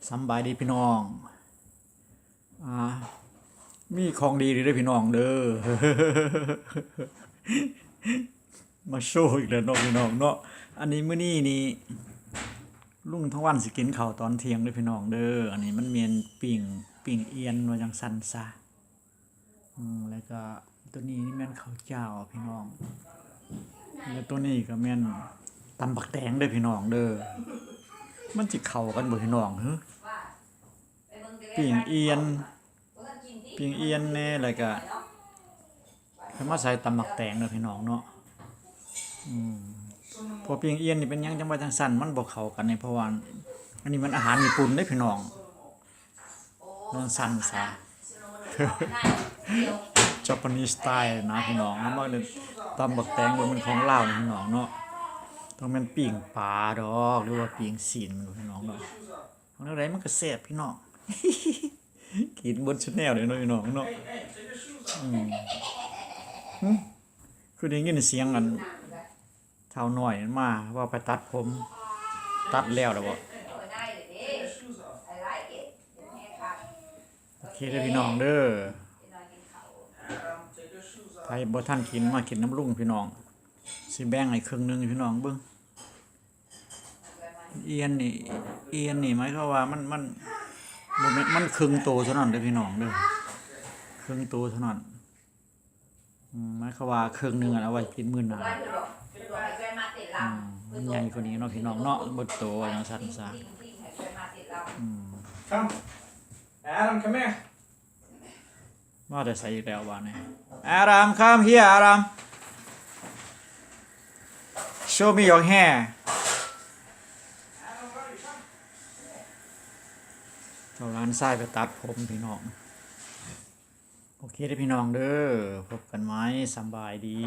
ສຳບາຍດີພີ່ນ້ອງ ອ່າ ມີຂອງດີເດີພີ່ນ້ອງເດີ ມາໂຊອີກແລ້ວເນາະພີ່ນ້ອງເນາະ. ອັນນີ້ມື້ນີ້ນີ້ ລຸງທອງວັນຊິກິນເຂົ້າຕອນທ່ຽງເດີພີ່ນ້ອງເດີ. ອັນນີ້ມັນແມ່ນປີ້ງ ປີ້ງອ່ຽນວ່າຈັ່ງຊັ້ນຊະ. ອືມ ແລ້ວກໍຕົວນີ້ນີ້ແມ່ນເຂົ້າຈ້າວພີ່ນ້ອງ ແລ້ວຕົວນີ້ກໍແມ່ນຕຳບັກແຕງເດີພີ່ນ້ອງເດີ. ມັນຊິເຂົ້າກັນບໍ່ພີ່ນ້ອງເຮີ? ປີ້ງອ່ຽນ ປີ້ງອ່ຽນແດ່ ແລ້ວກໍ ຂ້ອຍມາໃສ່ຕຳບັກແຕງເດີພີ່ນ້ອງເນາະ. ອືມ ເພາະປີ້ງອ່ຽນນີ້ເປັນຫຍັງຈັ່ງວ່າຈັ່ງຊັ້ນ ມັນບໍ່ເຂົ້າກັນນີ້ ເພາະວ່າອັນນີ້ມັນອາຫານຍີ່ປຸ່ນເດ້ພີ່ນ້ອງ. ຈັ່ງຊັ້ນຊະ Japanese style ນະພີ່ນ້ອງ. ເຮົາມາເລີຍ ຕຳບັກແຕງບໍ່ແມ່ນຂອງລາວນະພີ່ນ້ອງເນາະ ຕ້ອງແມ່ນປີ້ງປາດອກ ຫຼືວ່າປີ້ງຊີ້ນພີ່ນ້ອງເນາະ. ເອົາແນວໃດມັນກໍແຊບພີ່ນ້ອງ ກິນເບິດຊຸແນວເລີຍເນາະພີ່ນ້ອງເນາະ. ອືມ ຫຶ ຄືໄດ້ຍິນສຽງອັນ ທ້າວນ້ອຍມາວ່າໄປຕັດຜົມ ຕັດແລ້ວແລ້ວບໍ່? ໂອເຄເດີພີ່ນ້ອງເດີ ໃຜບໍ່ທັນກິນ ມາກິນນຳລຸງພີ່ນ້ອງ ຊິແບ່ງໃຫ້ເຄິ່ງໜຶ່ງພີ່ນ້ອງເບິ່ງ. ອ່ຽນນີ້ ອ່ຽນນີ້ໝາຍຄວາມວ່າມັນ ມັນ ບໍ່ແມ່ນ ມັນເຄິ່ງໂຕເທົ່ານັ້ນເດີພີ່ນ້ອງເດີ ເຄິ່ງໂຕເທົ່ານັ້ນ. ອືມ ໝາຍຄວາມວ່າເຄິ່ງໜຶ່ງເອົາໄວ້ກິນມື້ໜ້າ. ອືມ ມັນໃຫຍ່ກວ່ານີ້ເນາະພີ່ນ້ອງເນາະ ເບິດໂຕວ່າຈັ່ງຊັ້ນຊະ. ອືມ Come. Adam, come here. ມາແຕ່ໃສອີກແລ້ວບາດນີ້? Adam, come here, Adam. Show me your hair. ເຈົ້າຫຼານຊາຍໄປຕັດຜົມພີ່ນ້ອງ. ໂອເຄເດີພີ່ນ້ອງເດີ ພົບກັນໃໝ່ ສຳບາຍດີ.